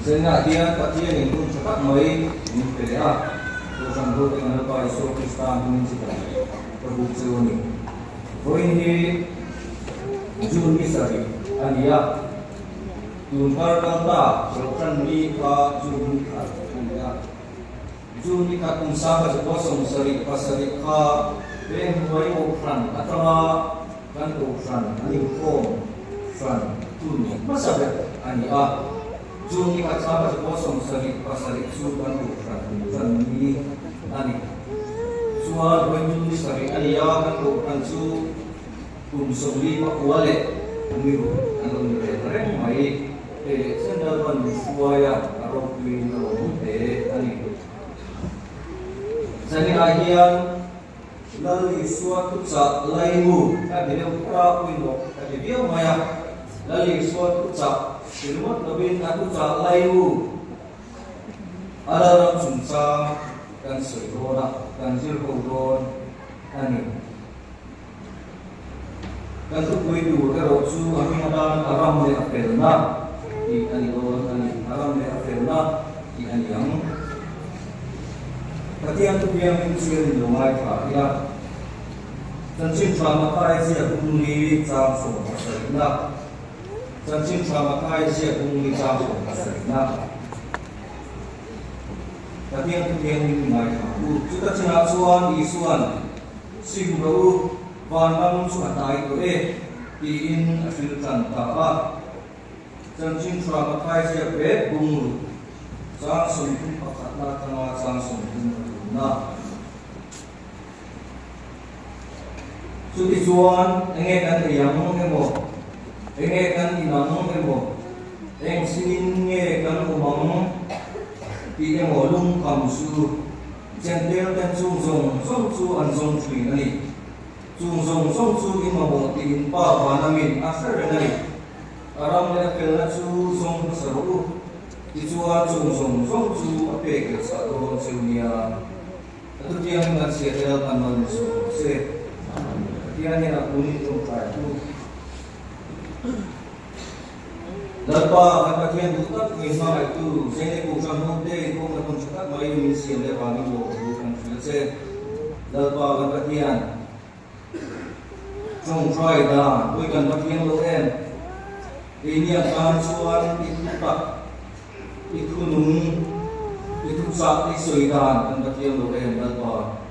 Zaninah hian Pathianin hun tha tak mai min pe leh a, Kohhran hote kan Lalpa Isua Krista hmingin chibai ka buk chu a ni. Vawiin hi June ni sarih a ni a, tun kar kal ta Kohhran ni kha June ni khat a ni a. June ni khat kum 1977 kha Venghnuai Kohhran atanga kan Kohhran an inkhawm hran hun hmasa ber a ni a. June ni khat 1977 chu kan Kohhran intan ni a ni. Chuan vawi June ni sarih a ni a, kan Kohhran chu kum 49 leh ni ruk an lo ni ve ta reng mai. Hei leh chen Lalpan min hruai a, a ropuiin a awm hle a ni. Zaninah hian Lal Isua thuchah laimu ka ti deuh kher a, pawimawh ka ti viau mai a. Lal Isua thuchah ti ringawt lovin a thuchah laimu a Lalram chungchang kan sawi dawn a, kan zir ho dawn a ni. Kan thupui tur erawh chu a hming atan a ram leh a felna tih a ni dawn a ni. A ram leh a felna tih a ni ang. Pathian thupiang in chian in lo ngaithla ila. Chanchin tha Mathai ziak bung li chang 17na. Chanchin tha Mathai ziak bung li chang 17na. Pathian thupiang in ngaithla u. Chuta chinah chuan Isuan Sim rawh u, vanram chu a hnai tawh e, tiin a hrilh tan ta a. Chanchin tha Mathai ziak vek bung ru, chang 31 na atanga chang 33 na. Chutichuan, enge kan ei ang emaw, enge kan in ang emaw, eng sinin nge kan awm ang tih emaw lungkham chu Jentail ten chung zawng zawng chu an zawng thin a ni. Chung zawng zawng chu in mamawh tih in Pa Vanamin a hre reng a ni. A ram leh a felna chu zawng hmasa rawh u. Tichuan chung zawng zawng chu a pek leh chah dawn cheu nia. A thutiang in kan chhiat tel kan mal ni sawm rawh se. Pathian hian a kun in tawngtai tu. Lalpa, kan Pathian duh tak min hmangaihtu, Zene Kohhran hote inkhawmna hun tha tak mai min siam leh vangin lawm thu kan hrilh a che. Lalpa, kan Pathian, tawngtai dan pawh kan va thiam lo em? Keini ang tan chuan i thu tak, i thu nung, i thu chah, i sawi dan kan va thiam lo em, Lalpa?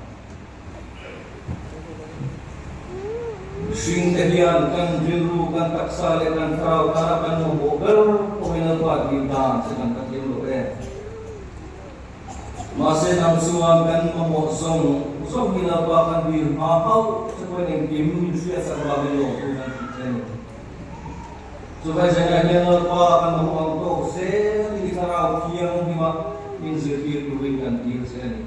Mihringte hian kan rilru, kan taksa leh kan thlarau tana kan mamawh ber pawhin a ruat dil dan che kan ka thiam lo e. Mahse nang chuan kan mamawh zawng zawng hi Lalpa kan dil hma hauh che pawhin engkim min hriatsak vangin lawmtu kan tih che a ni. Chuvai zengah hian Lalpa kan mamawh ang tawk zel i thlarau thianghlim a min zirtir turin kan dil che a ni.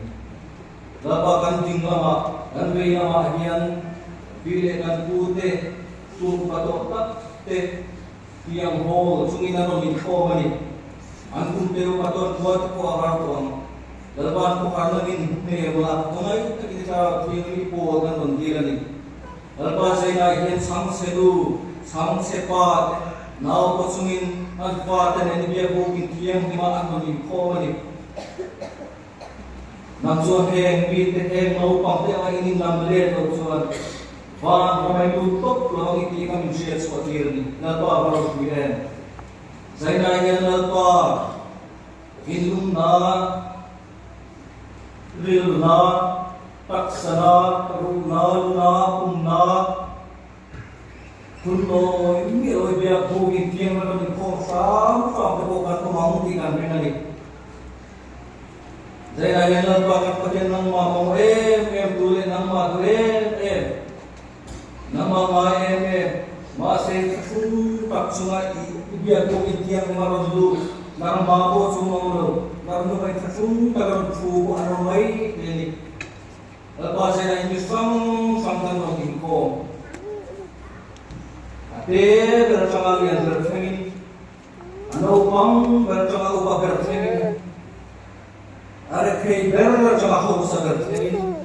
Lalpa kan ding lamah, kan vei lamah hian pi leh kan pu te, kum upa tawh tak te tiang hawl chungin an rawn inkhawm a ni. An kum te upa tawn khua te pawh a har tawh ang. Lalpa'n khawhar langin hmel la khawngaih takin thlarau thianghlim pawl kan rawn dil a ni. Lalpa zeinah hian chhangchhe nu, chhangchhe pa te, nau pawh chungin an fa te nen biakbukin thianghlimah an rawn inkhawm a ni. Nang chuan heng mite heng naupang te anga in inlam let loh chuan van ramai lut tawp lo ang i tih kha min hriat chhuah tir a ni. Lalpa va ropui em! Zainai hian Lalpa thinlungna, rilna, taksana, ruhna, luna, pumna, Phunnawi miawi biak buk inthiang ram an inkhawm hram hram te pawh kan awm ang tih kan ring a ni. Zainah hian Lalpa kan Pathian nangmah mamawh em em tu leh nangmah duh em em, nangmah ngai em em, mahse thlahrung tak chunga i biak buk inthiang ram a rawn lut, nangmah pawh chu mang lo, nangmah in thlahrung tak a rawn thu pawh an awm mai thei a ni. Lalpa zela in mi hrang hrang kan rawn inkhawm. A te ber atanga lian ber thlengin, a naupang ber atanga upa ber thlengin, a rethei ber atanga hausa ber thlengin,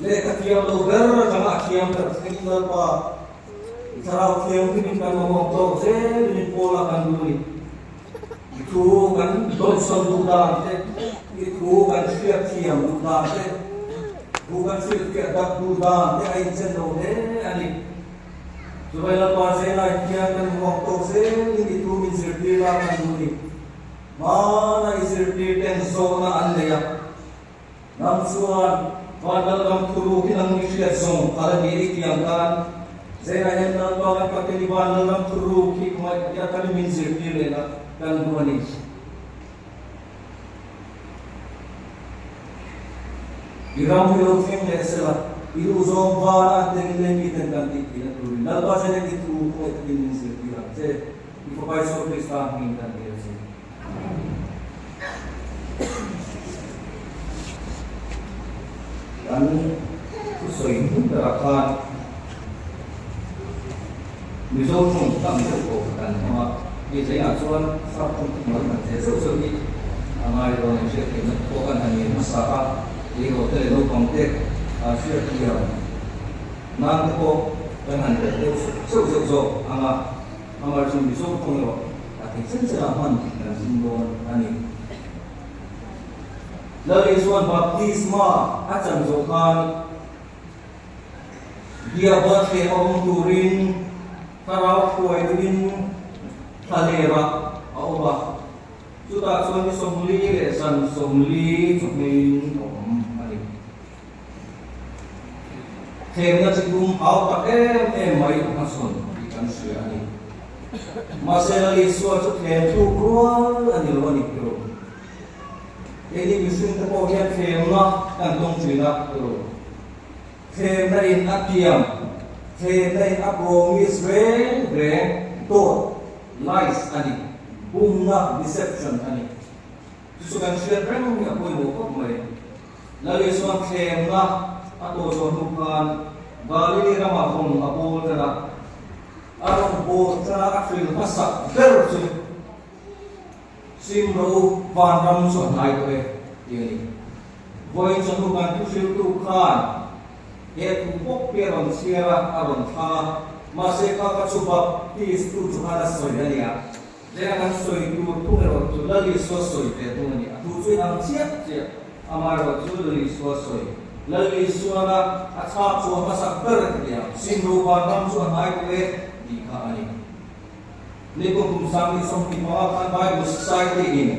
lehkha thiam lo ber atanga a thiam ber thlengin Lalpa i Thlarau Thianghlimin kan mamawh tawk zelin in pawlah kan duh a ni. I thu kan dawnsawn duh dan te, i thu kan hriatthiam duh dan te, thu kan hrilhfiah dak duh dan te a inchen lo hle a ni. Chuvai Lalpa zelai hian kan huang tawk zelin i thu min zirtir la kan duh ni. Hmana i zirtir ten zawhna an nei a. Nang chuan van Lalram thuruk hi nang mi hriat zawng a la ni i tiang khan Zela hian Lalpa kan Pathian i van Lalram thuruk hi khawngaih tak in min zirtir leh la kan duh a ni. I ram hi lo thleng leh sela, i duh zawng van a an tengin lei miten kan tih theihna turin Lalpa Zela i thu khawngaih takin min zirtir ang che. I Fapa Isua Krista hmingin kan dil che. Kan thusawi hmun berah khan Mizo tawng tam deuh pawh kan hmang a, mi zengah chuan sap tawng te hmang kan che zeuh zeuh hi a ngai dawn a inhriat theihna pawh kan han ngen hmasa a, eirawh te leh naupang te hriat thiam nan te pawh kan han belh deuh zeuh zeuh zawk ang a. Amah chu Mizo tawng erawh a thei chen chen a hman kan zin dawn a ni. Lal Isua'n baptisma a chan zawh khan Diabla thlem a awm turin thlarau hruai duhin thlalerah a awm a, chutah chuan ni 40 leh zan 40 chawhmeiin a awm a ni. Thlemna chi tum hau tak em em mai a hmasawn tih kan hria a ni. Mahse Lal Isua chu thlem thluk rual a ni lo a ni tiro. Keini mihring te pawh hian thlemna kan tawng thin a tiro. Thlemna in a tiam, thlemna in a promise reng reng dawt, lies, a ni, bumna, deception, a ni. Chu chu kan hriat reng hi a pawimawh khawp mai. Lal Isuan thlemna a tawh zawh hnu khan Galili ramah rawn a bawl tan a, a rawn bawl tan a a hril hmasak ber chu Sim rawh u, vanram chu a hnai tawh e tih a ni. Vawiin chawhnu kan thuhriltu khan he thu bawk hi a rawn chhiar a, a rawn thlang a, mahse kha kha chu Baptist tu chu khan a sawi a nia. Zela kan sawi tur thung erawh chu Lal Isua sawi ve thung a ni. A thu chu inang chiah chiah, amaherawh chu Lal Isua sawi. Lal Isuana a chhak chhuah hmasak ber a ti ang, Simro vanram chu a hnai tawh e tih kha a ni. Nikum kum 2025 khan Bible Society in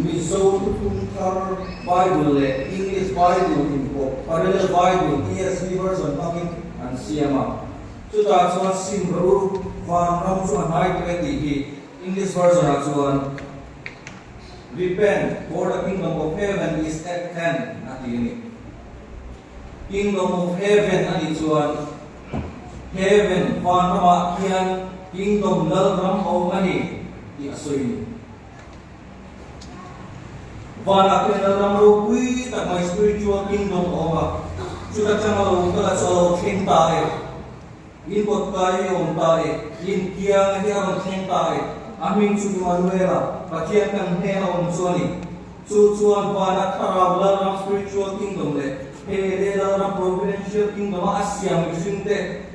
Mizo Thuthlung Thar Bible leh English Bible inpawh Parallel Bible, ESV version, hmangin an siam a. Chutah chuan sim rawh u, vanram chu a hnai tawh e tih hi English version ah chuan Repent, for the kingdom of heaven is at hand a ti a ni. Kingdom of heaven a nih chuan heaven, vanramah khian kingdom, lalram a awm a ni tih a sawi a ni. Vanah khian lalram ropui tak mai spiritual kingdom a awm a, chuta changa lo kal a chu a lo thleng ta e, in kawt kai hi a awm ta e, in kianga hi a rawn thleng ta e, a hming chu Immanuela, Pathian kan hnena awm chu a ni. Chu chuan vana thlarau lalram spiritual kingdom leh he leh lalram providential kingdom a a siam mihringte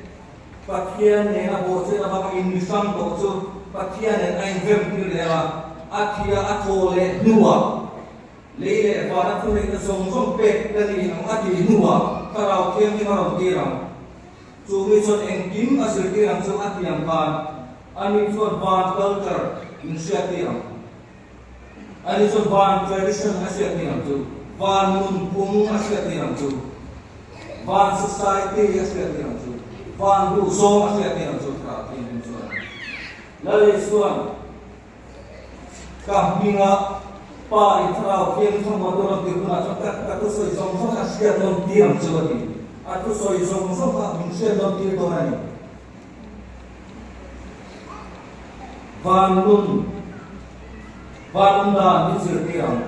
Pathian nena bawhchhiat avanga inmihrang tawh chu Pathian nen a inrem tir leh a, a thia a thaw leh hnuah lei leh vana thuneihna zawng zawng pek ka ni ang a tih hnuah Thlarau Thianghlim a rawn tir ang. Chu mi chuan engkim a zirtir ang chu a tiang khan ani chuan van culture min hriattir ang. Ani chuan van tradition a hriattir ang chu, van nunphung a hriattir ang chu. Van Society a hriat ni ang chu. Van duhzawng a hriat ni ang chu Thlarau Thianghlim chuan Lal Isua'n ka hminga Pa in Thlarau Thianghlim thlamuan tur rawn tir hunah chuan ka ka thusawi zawng zawng a hriat nawn tir ang chu a ti. A thusawi zawng zawng kha min hriat nawn tir dawn a ni. Van nun, van awm dan min zirtir ang.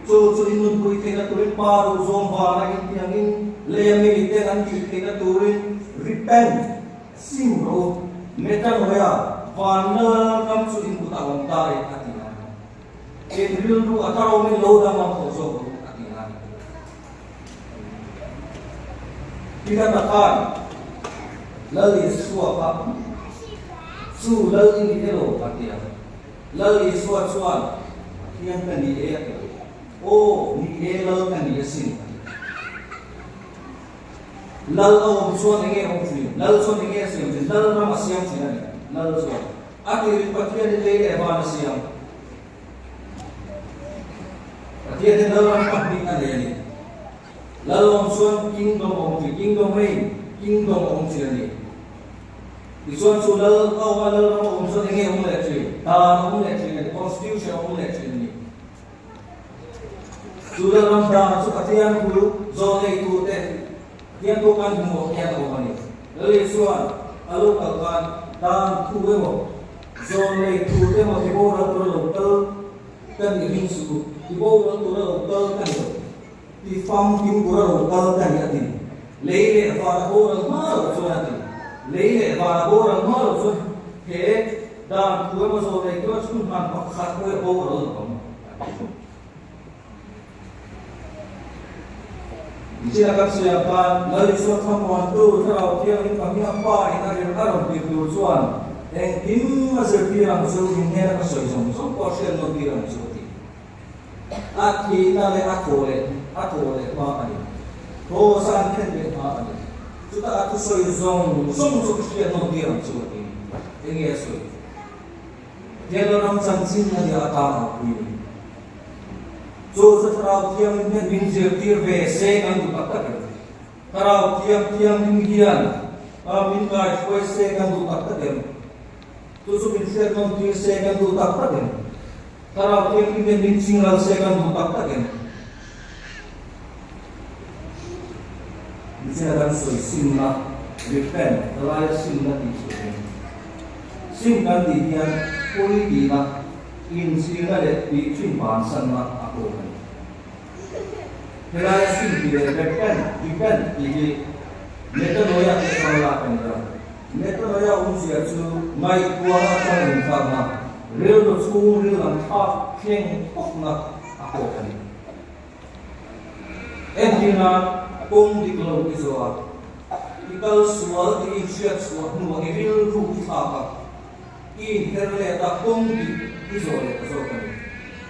Chu chu in nunpui theihna turin pa duhzawm vana intiangin lei a mi ten an tih theihna turin repent, sim rawh u, metanoia, van lal ram chu in kutah awm ta e a ti a. In rilru a tharomin lo danglam tawh zawk rawh u a ti a. Pilata khan Lal Isua kha chu Lal i ni elaw a ti a. Lal Isua chuan, Pathian ka ni e a ti lo. Aw, ni e, Lal ka ni asin a ti. Lal a awm chuan enge a awm thin? Lal chuan enge a siam thin? Lal ram a siam thin a ni. Lal chuan a tirin Pathianin lei leh van a siam. Pathianin lal ram pahnih a nei a ni. Lal awm chuan kingdom a awm thin, kingdom reign, kingdom a awm thin a ni. Tichuan chu lal a awm a, lal ram a awm chuan enge a awm leh thin? Dan a awm leh thin a ni, constitution a awm leh thin a ni. Chu lalram dan chu Pathian thu zawl neitute Pathian thu kan hmuh hian a awm a ni. Lal Isua'n a lo kal khan dan thu emaw, zawl neitute emaw ti boral tura lo kal ka nih ring suh u, ti boral tura lo kal ka ni lo, ti famkim tura lo kal ka ni a ti. Lei leh van a boral hma loh chuan a ti. Lei leh van a boral hma loh chuan he Dan thu emaw zawh nei tura chhun hman pakhat pawh hi a boral lo ang a ti. Nichina kan sawi ang khan Lal Isua thlamuantu Thlarau Thianghlim ka hming a Pa in a rilh a rawn tir tur chuan engkim a zirtir ang chu in hnena ka sawi zawng zawng pawh a hriat nawn tir ang chu a ti. A thihna leh a thaw leh a thaw leh hma a ni. Thaw san khen leh hma a ni. Chutah a thusawi zawng zawng chu ka hriat nawn tir ang chu a ti. Enge a sawi? Pathian ram chanchin a nia atan a pui ni. Chu chu Thlarau Thianghlim hian min zirtir ve se kan duh tak tak em? Thlarau Thiang Thianghlim hian min kaihruai se kan duh tak tak em? Chu chu min hriat nawn tir se kan duh tak tak em? Thlarau Thianghlim hian min chingral se kan duh tak tak em? Nichina kan sawi simna, repent, helaia simna tih chu eng? Sim kan tih hian pawi tihna, inchhirna leh tih thin bansanna a kawk a ni. Helaia sim tih leh repent, repent tih hi metanoia te hmang lak a ni a. Metanoia awmzia chu ngaihtuahna atanga inthlakna, rilru chhungril lam thlak thleng thawkna a kawk a ni. Entirna, Kawng dik lo i zawh a, i kal sual tih i inhriat chhuah hnuah i rilru i thlak a, i inher let a, kawng dik i zawh leh ta zawk a ni.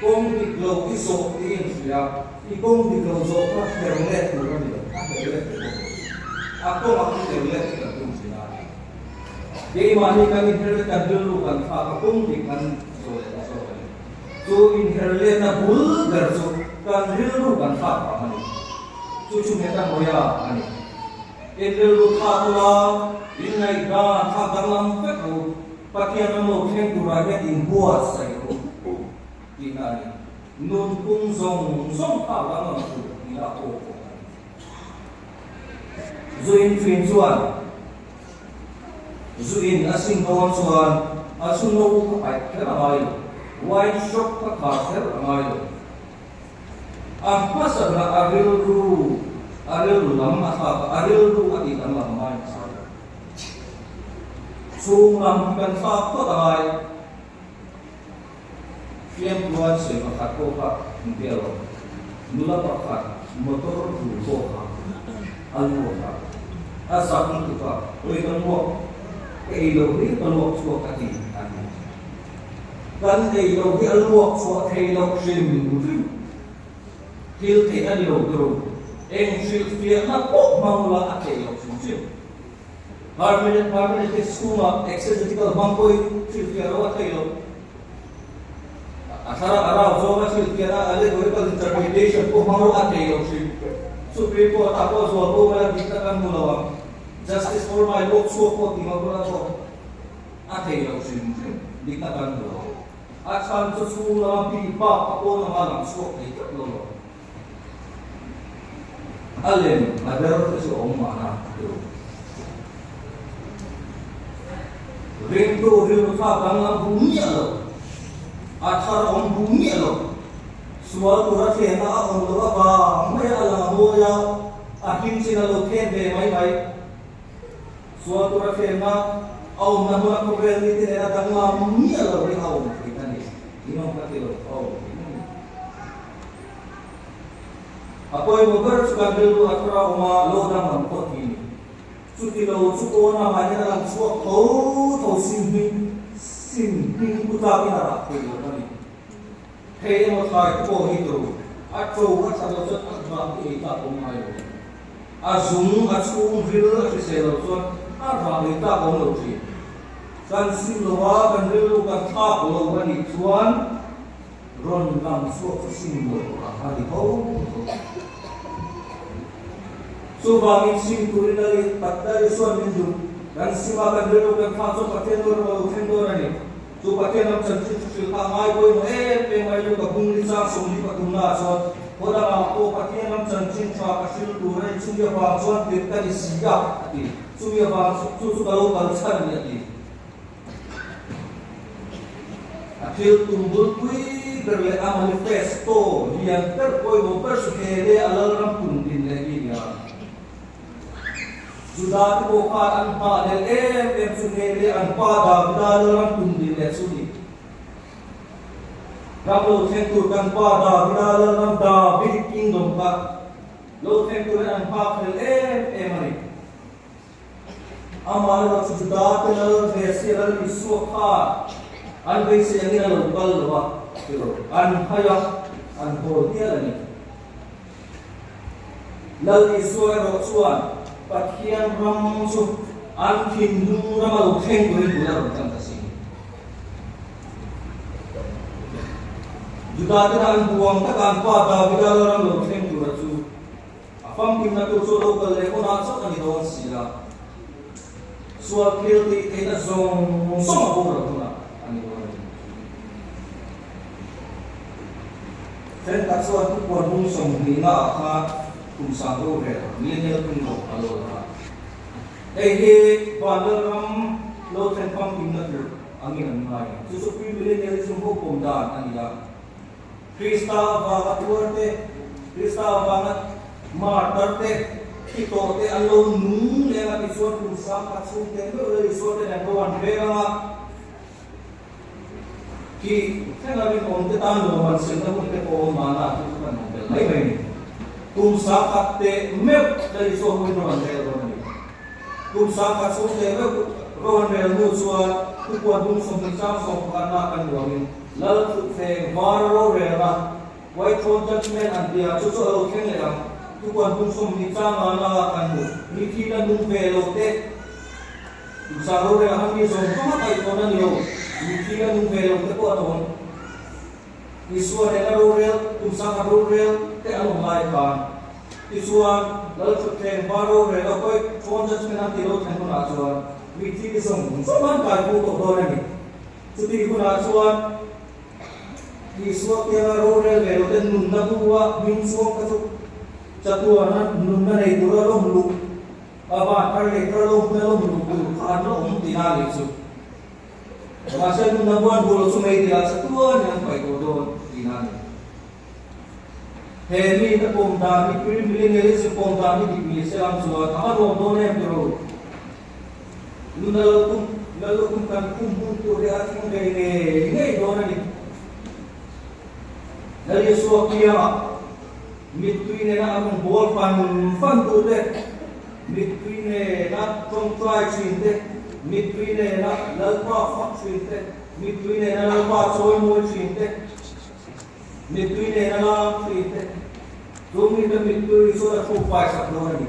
Kawng dik lo i zawh tih i inhria a, i kawng dik lo zawh kha her let tur a ni lo, a her let tur bawk lo. A kawngah i her let chu kan tum thin a. Keimahni kan inher let kan rilru kan thlak a, kawng dik kan zawh leh ta zawk a ni. Chu inherletna bul ber chu kan rilru kan thlak vang a ni. Chu chu metanoia a ni. In rilru thlak ula, in ngaihdan thlak danglam vek ru, Pathian ram lo thleng turah hian in buatsaih ru tihna a ni. Nunphung zawng zawng thlak danglam tur tihna a pawh bawk a ni. Zu in thin chuan Zu in a sim dawn chuan a zu no kha paih kher a ngai lo, wine shop kha khar kher a ngai lo. A hmasa berah a rilru, a rilru lam a thlak a, a rilru a tih danglam a ngai hmasa lo. Chhung lam hi kan thlak phawt a ngai. Fiamtuan sawi pakhat pawh kha in tia lo, nula pakhat motor vur pawh kha a luak a, a zak lutuk a, Awi ka luak, ka ei loh hi ka luak chhuak a ti a ni. Kan ei loh hi a luak chhuah thei loh hrim hrim, thil theih a ni lo turu, eng hrilhfiahna pawh hmang ula a theih loh hrim hrim. Hermeneutics chhungah exegetical hmang pawhin hrilhfiah lo a thei lo. A thlarau a rau zawnga hrilhfiahna allegorical interpretation pawh hmang rawh a thei lo hrim. Supreme Court ah pawh zual pawh mala dikna kan hmu lo ang. Justice for my luak chhuak pawh ti ngam rawh a pawh a thei lo hrim hrim. Dikna kan hmu lo ang. A chhan chu chhung lama bik bak a pawn anga lang chhuak thei tlat lo lo. A lem a ber te chu a awm mahna ti lo. Ringtu rilru thlak danglam bu miah lo, a thar awm bu miah lo, sual tura thlenna a awm loh avang mai a lang a mawi a, a hlim chin a lo thlen ve mai mai. Sual tura thlenna a awmna hmuna khawvel mite nena danglam miah lo hi a awm thin a ni. Inawm ka ti lo, a awm thin a ni. A pawimawh ber chu kan rilru a thar a awm a, lo danglam phawt hi a ni. Chuti lo chu pawn lamah hian a lang chhuak tho tho sim hi. Sim hming pu tlakin a rah thei lo a ni. Thei emaw thlai te pawh hi tur a ṭo a ṭhat loh chuan a vang hi ei tlak awm ngai lo. A zung a chhung ril a hrisel loh chuan a vang ei tlak awm lo ṭhin. Kan sim lo a, kan rilru kan thlak lo a nih chuan rawn lang chhuak chu sim lo a a ni tho tho. Chuvangin sim turin a leh tak Isua'n min duh. Kan sim a, kan rilru kan thlak chuan Pathian dawn emaw lo thleng dawn a ni. Chu Pathian ram chanchin chu hrilh kha a ngai pawimawh em em mai Luka bung ni chang 23 naah chuan khaw dangah pawh Pathian ram chanchin tha ka hrilh tur a ni, chumi avang chuan tirh ka ni si a, a ti. Chumi avang chu chu chu ka lo kal chhan a ni, a ti. A thil tum bulpui ber leh a manifesto lian ber pawimawh ber chu he leh a Lalram tum din leh hi a ni a. Juda te pawh khan an hmah leh em em chu he leh an pa Davida Lalram tum din leh chu ni. Ram lo thleng tur kan pa Davida Lalram Davidic Kingdom kha lo thleng turin an hma fel em em a ni. Amaherawh chu Juda te Lal Messiah Lal Isua khan an beisei angin a lo kal lo a, an hai a, an hawl hial a ni. Lal Isua erawh chuan Pathian ram chu an thinlung rama lo thleng turin bul a rawn tan ta si. Juda-tena an buang taka an pa Davida ram lo thleng tura chu a famkimna tur chu lo kal leh hunah chauh a ni dawn si a, sual thil tih theihna zawng zawng a boral hunah a ni dawn a ni. Thenkhat chuan thupuan hung sawmhnihna ah khan kum sang rorel millennial kingdom a lo lang a. Hei hi Vanlalram lo thlen famkimna tur angin an ngai a. Chu chu premillennialism ho pawm dan a ni a. Krista avanga tuar te, Krista avanga martar te, thi tawh te an lo nung leng a tichuan kum sang khat chhung te meuh leh Isua te nen ho an veng ang a. Khi thlenga rinawm te tan nuam an semna hun te pawh awm mahna chu chu kan awm belh mai mai a ni. Kum sangkhat teh meuh la Isua huin ro an rel dawn a ni. Kum sangkhat chhung teh meuh ro an rel hnu chuan thupuan bung 20 chang 11 kan nuamin Lal thutthleng var rorelna, White Throne Judgment an tia chu chu a lo thleng leh ang. Thupuan bung 20 chang ngana kan hmu. Mithi la nung ve lo te. Tumsa rorel a han mi zawng zawng a kaihtawn a ni lo, mitthi la nung ve lo te pawh an awm. Isua nena rorel, tumsa khat rorel te an awm lai khan. Tichuan, Lal Thutthleng va rorel a kawi thawn judgement an tih lo thlen hunah chuan mitthi mi zawng zawng an kai phu tawh dawn a ni. Chutih hunah chuan Isua kianga rorel ve lo te nunna bu a hming chhuak kha chu chatuana nunna nei tura lawm luh A van thar leh thar lo hmun a lawm luh tur kha an la awm tih na nih chu. Mahse nunna buan bul lo chu mei tih ah chatuan in an paih tawh dawn tih na ni. He mi te pawm dan hi premillennialism pawm dan hi dik ni se ang chuan a va nuam dawn em tiro. Nunna lo kum lal lukhum kan khum hun tur hi a thleng ve ngei ngei dawn a ni. Lal Isua kiangah Mittui nena a rawn bawl fan fan tu te, mittui nena tawngtai thin te, mittui nena Lalpa fak thin te, mittui nena Lalpa chawimawi thin te, mittui nena lam thin te, chu mite mittui chuan a thluk fai sak dawn a ni.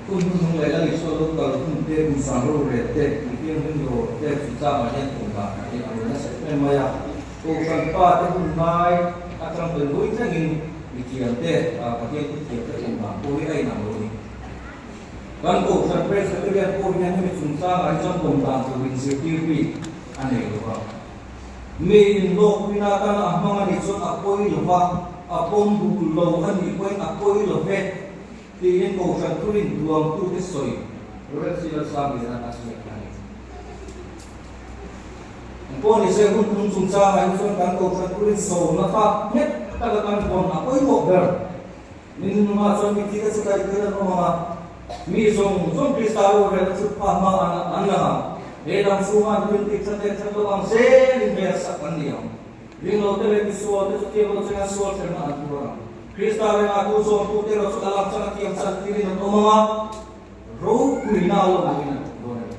Hun hnuhnung leh Lal Isua lo kal hun te, kum sang rorel te, mithianghlim dawr te chungchangah hian kum dan a ei ang nasa em em mai a. Kohhran pa te hun ngai atang tel vawi thlengin mithiam te, Pathian thuthiam te kum dan pawh hi a inang lo a ni. Kan Kohhran Presbyterian pawh hian hemi chungchangah hi chuan kum dan tur inzirtir bik a nei lo va. Mi inlawkpuina atana a hmang a nih chuan a pawi lo va, a pawm duh lo a nih pawhin a pawi lo ve tiin Kohhran thurin duangtute sawi Rev. C. Lalsangliana a ziak a ni. Engpawh ni se hun tum chungchangah hi chuan kan Kohhran thurin sawmna kha nghet taka kan vawn a pawimawh ber. Min hnungah chuan mi thite chu kaihtuin an awm ang a, mi zawng zawng Krista rorelna chu pha hma an lang ang. He dang chhunga an rin tih that leh that lo ang zelin hmel sak an ni ang. Ringlote leh misualte chu thiam lo chengin sual hremna an tuar ang. Krista ringah tu zawngtute erawh chu a lang changa thiam chan tirin an awm ang a. Ropuina a lo hmuhin a thawk dawn a ni.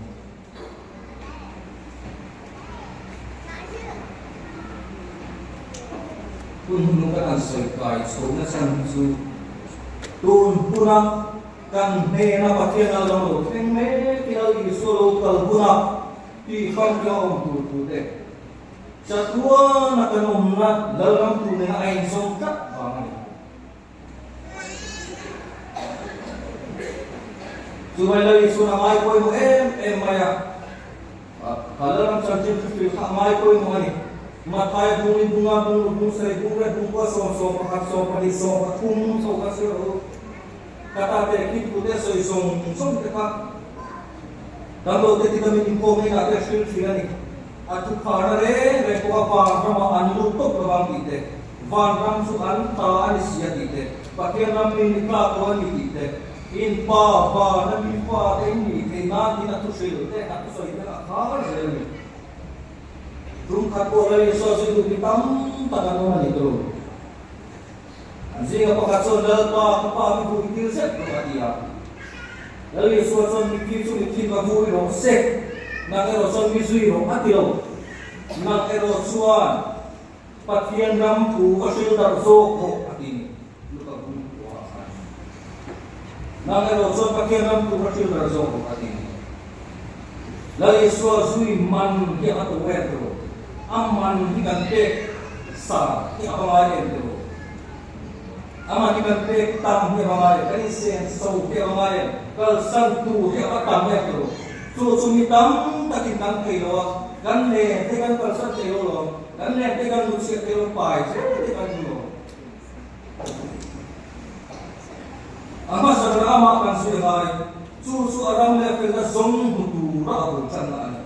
Hun hnu kan han sawi kai chhohna chhan hi chu tun huna kan hnena Pathian a lo lo thleng mek i Lal Isua lo kal huna tih famkim a awm tur thu te chatuana kan awmna Lalram tur nena a inzawm tlat vang a ni. Chuvai Lal Isuan a ngai pawimawh em em mai a, ka Lalram chanchin thufil kha a ngai pawimawh a ni. Mathaia bungin bunga bungru bungsarih bungriat bungkua 11 20 13 chho kha sir rawh u. Ka ta te khitpute sawi zawng zawng te kha damlo te titamin inkhawm inah te a hril thin a ni. A thupharna reng reng pawh a vanramah an lut tawp lovang tih te, vanram chu an ta a ni si a tih te, Pathian ram mi ni tlak lo a ni tih te, in pa vana mi fate in nih theih nan tiin a thuhrilh te, a thusawi te a khar zel a ni. Tum khat pawh Lal Isua zui duh mi tam tak an awm a ni tawh. An zinga pakhat chuan Lalpa ka pa mi vui tir zet rawh a ti a. Lal Isua chuan mitthi chu mitthi ka vui rawh se, nang erawh chuan mi zui rawh a ti lo. Nang erawh chuan Pathian ram thu ka hril darh zawk rawh a ti ni. Luka bung kua a khan. Nang erawh chuan Pathian ram thu ka hril darh zawk rawh a ti ni. Lal Isua zui man hi a to em tawh? A man hi kan pek sa hi a va ngai em tawh? A man hi kan pek tam hi a va ngai em? Kan insen so hi a va ngai em? Kalsan tur hi a va tam em tawh? Chu chu mi tam takin kan thei lo a, kan len te kan kalsan thei lo lawm, kan len te kan luchhiat thei lo, pai zel te kan hmu lo. A hmasa ber amah kan zui ngai, chu chu a ram leh felna zawng hmu tura a bul tanna a ni.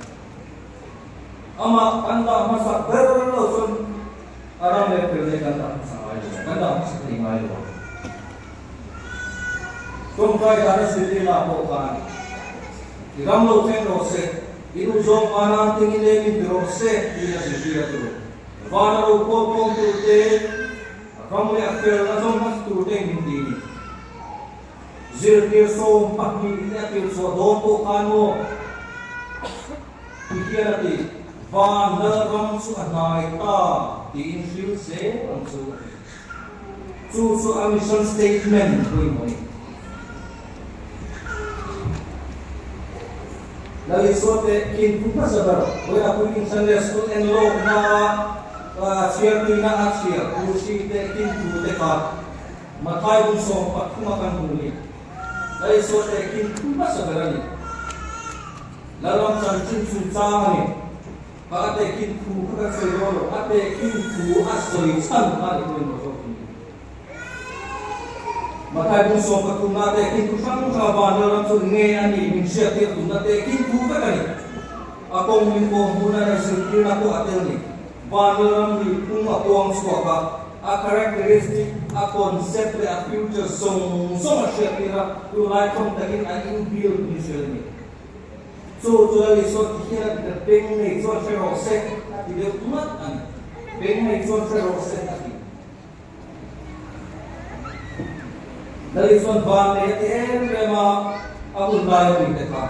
Amah kan dah hmasa ber lo chuan a ram leh felna hi kan dah hmasa ngai lo, kan dah hmasa thei ngai lo ang. Tawngtai dana zirtirna pawh khan i ram lo thleng rawh se, i duh zawng vana tingin leng in ti rawh se tiin a zirtir a ti lo. Vana ro pawl pawm turte, ram leh a felna zawng hmasa turte min ti ni. Zirtir 12 te a tirchhuah dawn pawh khan maw ti hian a ti, Van Lalram chu a hnai ta tiin hril zel ang chu a ti. Chu chu a mission statement pawimawh a ni. Lal Isua te kin thu hmasa ber vawiin a puitling Sunday School en lawkna a chhiartuina a chhiar Kursi te kin thu te kha Mathai bung 13 a kan hmu ni. Lal Isua te kin thu hmasa ber a ni. Lalram chanchin chungchang a ni. Kha a tehkhin thu kha kan sawi dawn lo, a tehkhin thu a sawi chhan kha ni pawimawh zawk ni. Mathai bung 13 na tehkhin thu hrang hrang a van lalram chu nge a nih min hriattir tumna tehkhin thu vek a ni. A kawng min kawng hmuna leh zirtirna pawh a tel ni. Van lalram nih phung a puang chhuak a, a characteristic, a concept leh a future zawng zawng a hriattir a, tunlai thawm takin a inbuild ni zel a ni. Chu chu Lal Isua ti hian a ti ta, Beng nei chuan hre rawh se, a ti deuh ngat a ni. Beng nei chuan hre rawh se, a ti. Lal Isuan van nei a ti em em a, a hun lai a mite kha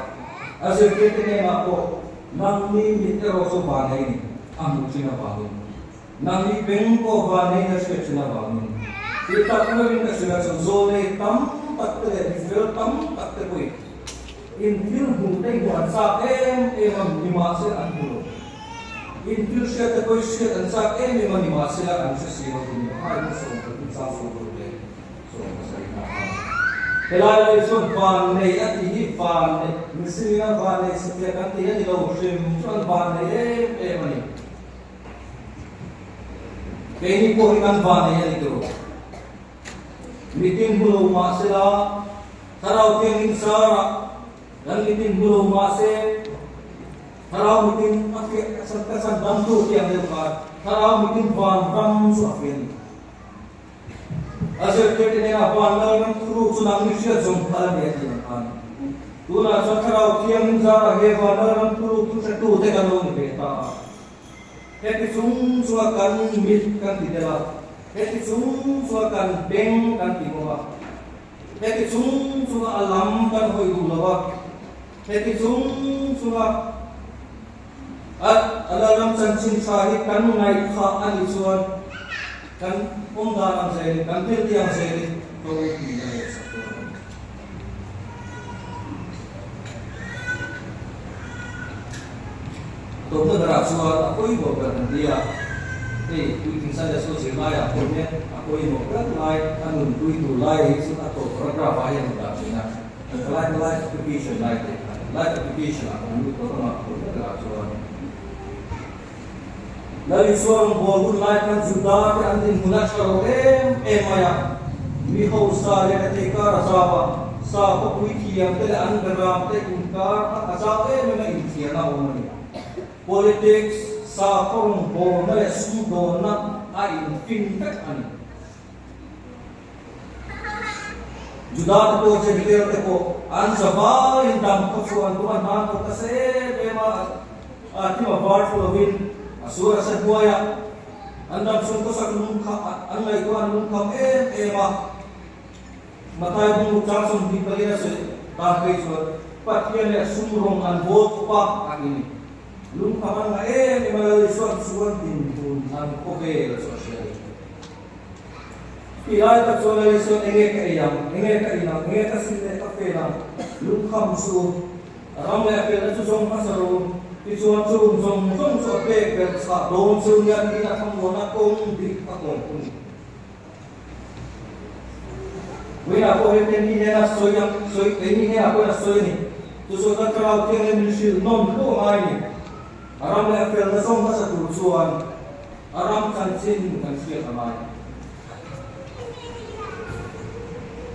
a zirtirte hnenah pawh, Nangni mit erawh chu van nei ni, a hmuh thin avangin. Nangni beng pawh van neiin a hriat thin avangin. Ti tak meuhin ka hrilh a chu zawl nei tam tak te leh mifel tam tak te pawhin in thil hmuh te hmuh an chak em em a nimahse an hmu lo. In thil hriat te pawhin hriat an chak em em a nimahsela an hre si lo tih a in 13 chang 16 leh 17 ah khan. Helai lai chuan van nei a tih hi van nei mihringin a van nei satliah kan tih a ni lo hrim chuan van nei em em a ni. Keini pawh hi kan vanei a ni tur. Mitin hmu lo mah sela, Thlarau Thianghlim sarah kan mitin hmu lo mah se, Thlarau mitin a fiah ka chan ka chan dam tu tih ang deuh khan Thlarau mitin van ram chu a fiah a ni. A zirtirte hnenah van lal ram thuruk chu nang mi hriat zawng phal a ni a tih ang khan. Tunah chuan Thlarau Thianghlim zarah he van lal ram thuruk chu hretute kan lo ni ve ta a. Heti chung chunga kan mit kan ti tel a, heti chung chunga kan beng kan ti bawk a. Heti chung chunga a lam kan hawi duh lo a, heti chung chunga a a Lalram chanchin tha hi kan ngaihthah a nih chuan kan awm dan ang zelin, kan thiltih ang zelin ropui a leh sak dawn a ni. Tawpna berah chuan a pawimawh ber kan ti a, hei puitling Sunday School zirlaiah pawh hian a pawimawh ber lai, a nunpui tur lai hi chu a tawp paragraph ah hian a dah thin a, life life application lai te kha a ni. Life application ah kan lut tawp anga tawpna berah chuan Lal Isua rawngbâwl hun lai khan Juda te an dinhmun a ṭha lo em em mai a. Mi hausa leh rethei kar a zau a, sakhaw puithiam te leh an beram te inkar kha a zau em em a inthiarna a awm a ni. Politics, sakhaw rawngbâwlna leh sumdawnna a infin vek a ni. Juda te pawh Jentail te pawh an zavaiin dam khaw chu an tum a, hna thawk nasa em em a, a thim a var thu lovin a sur a sa hnuai a, an dam chhung khawsak lung kha an ngaihtuah an lungkham em em a. Mathai bung chang 24 a sawi dan phei chuan Pathian leh sum rawng an bawl khawp a, a ti ni. Lungkham an ngah em em a, Lal Isua'n chuan dinhmun an khawvel chu a hria a ni. Tih lai tak chuan Lali chuan enge ka ei ang, enge ka in ang, enge ka sin leh ka fel ang, lungkham chu ram leh a felna chu zawng hmasa ro, tichuan chung zawng zawng chu a pek ber chhah dawn chu nia tiin a thlamuana kawng dik a kawm thung. Vawiinah pawh hian keini hnena sawi ang, sawi keini hnenah pawhin a sawi a ni. Chu chuan kan thlarau thianghlim min hrilh nawm hlauh a ngai a ni. A ram leh a felna zawng hmasa tur chuan A ram chanchin kan hriat a ngai.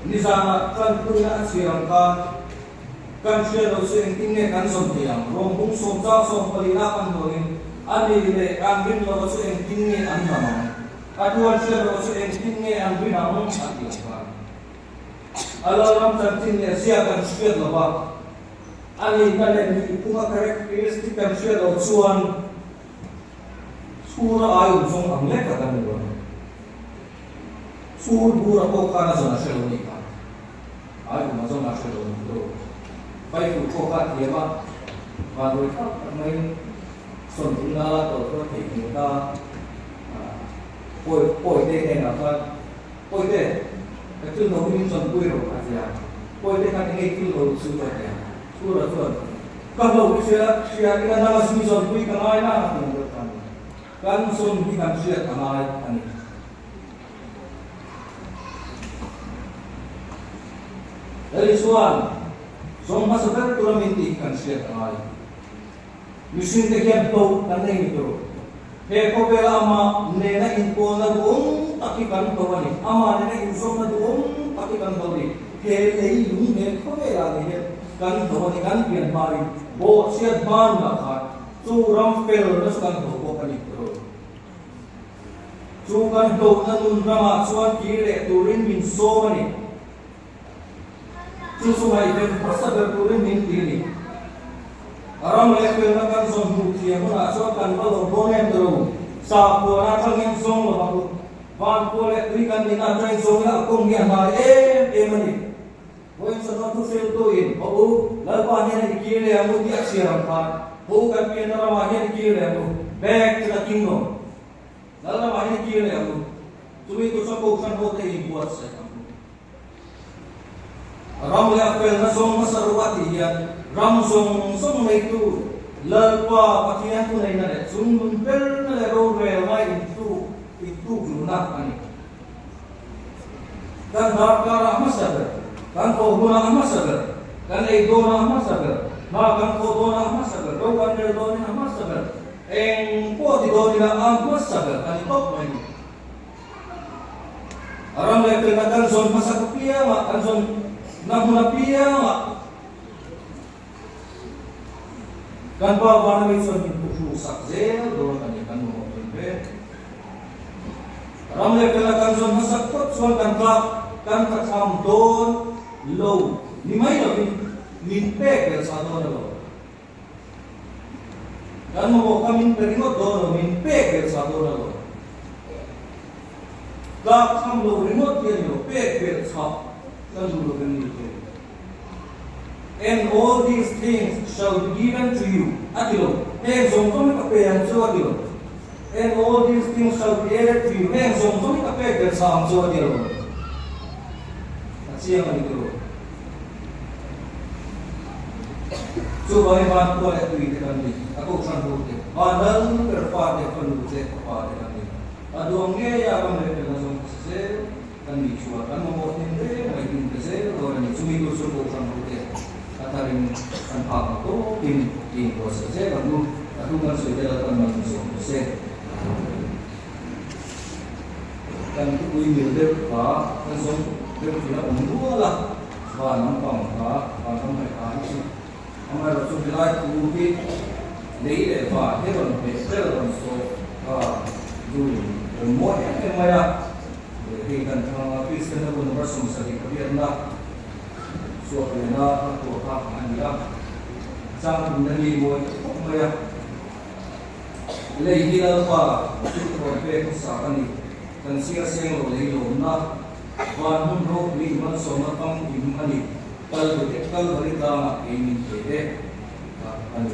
Nizanah tanpuina a chhiar ang khan kan hriat loh chu engtin nge kan zawm thei ang? Rawng bung sawmchang sawmpalina kan hnuaiin a ni leh an rin loh chu engtin nge an lam ang? A thu an hriat loh chu engtin nge an rin ang? A ti ang khan a lalram chanchin leh zia kan hriat lo va, a nihna leh nihphunga characteristic kan hriat loh chuan Chhura ai awm zawng ang lek a kan ni lo a ni. Chhur bura pawh khan a zawn a hre lo a nih kha. Ai awm a zawn a hre lo a ni tawh. Paihtuh pawh kha a thiam a, vanduai thlak tak maiin sawn tum nala tawh chuan theihnghilh ta pawi pawite hnenah khan Pawite, ka thil ho hi min zawnpui rawh a ti a. Pawite khan enge i thil ho chu a ti a. Chhura chuan, Ka hlauh i hria, hria ila nanga zui zawnpui ka ngai na a ti ang deuh khan. Kan zawn hi kan hriat a ngai a ni. Hei chuan zawng hmasa ber tura min tih hi kan hriat a ngai. Mihringte hian hlauh kan nei ni tur. He khawvela amah nena inpawlna duhawm tak hi kan hlauh a ni. Amah nena inzawmna duhawm tak hi kan hlauh a ni. He leilung he khawvelah ngei hian kan hlauh a ni. Kan pian hmain bawhchhiat hmanah khan chu ram felna chu kan hlauh bawk a ni tur. Chu kan hlauhna nun ramah chuan kir leh turin min sawm a ni. Chu chu ngaihven hmasa ber turin min ti a ni. A ram leh felna kan zawn hmuh thiam hunah chuan kan va lo dawn em ta lo. Sakhuana atangin zawng lo ang u. Vankhua leh tui kan nihna atangin zawng ila a kawng hi a hnai em em a ni. Vawiin chawhnu thuhriltuin, Haw u, Lalpa hian i kir leh ang u tih a chhiar ang khan, Haw u kan pianna ramah hian i kir leh ang u, Back to the kingdom. Lal ramah hian i kir leh ang u. Chumi tur chuan Kohhran hote inbuatsaih ang u. Ram leh a felna zawng hmasa ru a tih hian ram zawng zawng neitu Lalpa Pathian thuneihna leh chungnun berna leh rorelna intluk intukluhna a ni. Kan darkarah a hmasa ber, kan thawh hunah a hmasa ber, kan ei dawnah a hmasa ber, hna kan thawh dawnah a hmasa ber, ro kan rel dawnin a hmasa ber, eng pawh ti dawn ila a hmasa ber a ni tawp mai ni. A ram leh felna kan zawn hmasak apiangah, kan zawn na hmun apiangah kan Pa vana mi chuan min phuhruk sak zel dawn a ni, kan mamawh dawn hle. Ram leh felna kan zawn hmasak phawt chuan kan tlak, kan tlathlam dawn lo ni mai lovin min pek ber chah dawn a lo. Kan mamawh kha min pe ringawt dawn lo, min pek ber chah dawn a lo. Tlak tham lo ringawt hi a ni lo, pek ber chah. Kan duh lo em ni te? And all these things shall be given to you, a ti lo. Heng zawng zawng hi ka pe ang chu a ti lo. And all these things shall be added to you, heng zawng zawng hi ka pek ber chha ang chu a ti lo. A chiang a ni tawh. Chuvangin van khua leh tui te kan ni, a kohhran ho te, van lal ber fa te, fanu te, fapa te kan ni. A duang ngei a ram leh felna zawng hmasa zel kan nih chuan kan mamawh hnem reng mai hnim ta zel dawn a ni. Chumi tur chu kohhran ho te a tharin kan phak ang tawkin i inbuatsaih zel ang u. A thu kan sawi te Lalpan man min zawm ta se. Kan thupui mil deuh kha kan zawng deuh thin a awm nual a, van lampang kha van ram ngaih kha hi chu amaherawhchu chu helai thu hi lei leh van hi rawn hmeh vel rawn sawh kha dun rawn mawi em em mai a, leh hei kan thlang a Kristian na hun number 70 ka biakna chhuak lehna a tuah kha a ni a, chang thumna ni mawi ta khawp mai a. Lei hi Lalpa chu thawn pek hmasa a ni. Kan chhiar seng lo lei lawmna van hmun ropui i malsawmna famkim a ni. Kalvari tlangah kei min pe e a ni.